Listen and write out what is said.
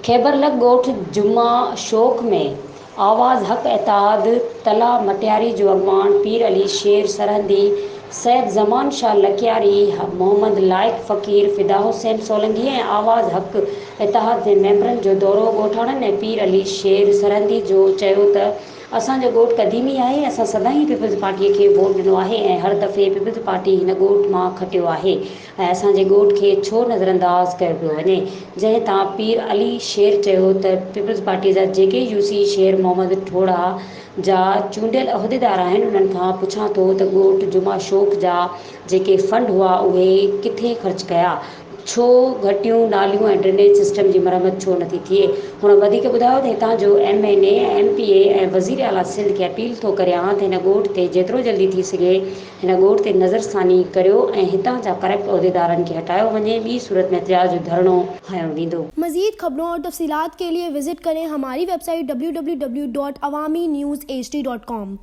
خيبر لڳ ڳوٺ جمعه شوق ۾ آواز حق اتحاد تلا مٽياري جو اڳواڻ پير علي شير سرهندي، سيد زمان شاهه لڪياري، محمد لائق فقير، فدا حسين سولنگي ۽ آواز حق اتحاد جي ميمبرن جو دورو ڳوٺاڻن ۽ پير علي شير سرهندي جو چيو ته اسان جو ڳوٺ قديمي آهي، اسان سدائين پيپلز پارٽيء کي ووٽ ڏنو آهي ۽ هر دفعي پيپلز پارٽي هن ڳوٺ مان کٽيو آهي ۽ اسان جي ڳوٺ کي ڇو نظرانداز ڪيو پيو وڃي؟ جنهن تان پير علي شير چيو ته پيپلز پارٽيء جا جيڪي يو سي شير محمد ٺوڙها جا چونڊيل عهديدار آهن انهن کان پڇان ٿو ته ڳوٺ جمعه شوق جا جيڪي فنڊ هئا اهي ڪٿي خرچ ڪيا؟ ڇو گهٽيون، ناليون ۽ ڊرينيج سسٽم جي مرمت ڇو نٿي ٿئي؟ هن وڌيڪ ٻڌايو ته هتان جو ايم اين اي، ايم پي اي ۽ وزير اعليٰ سنڌ کي اپيل ٿو ڪريان ته هن ڳوٺ تي جيترو جلدي ٿي سگهي هن ڳوٺ تي نظرثاني ڪريو ۽ هتان جا ڪرپٽ عهديدارن کي هٽايو وڃي ٻي صورت ۾ احتجاج جو ڌرڻو هنيو ويندو. مزيد خبرون اور تفصيلات کے لئے visit کرين ھماري website W W W dot Awami news H D dot com.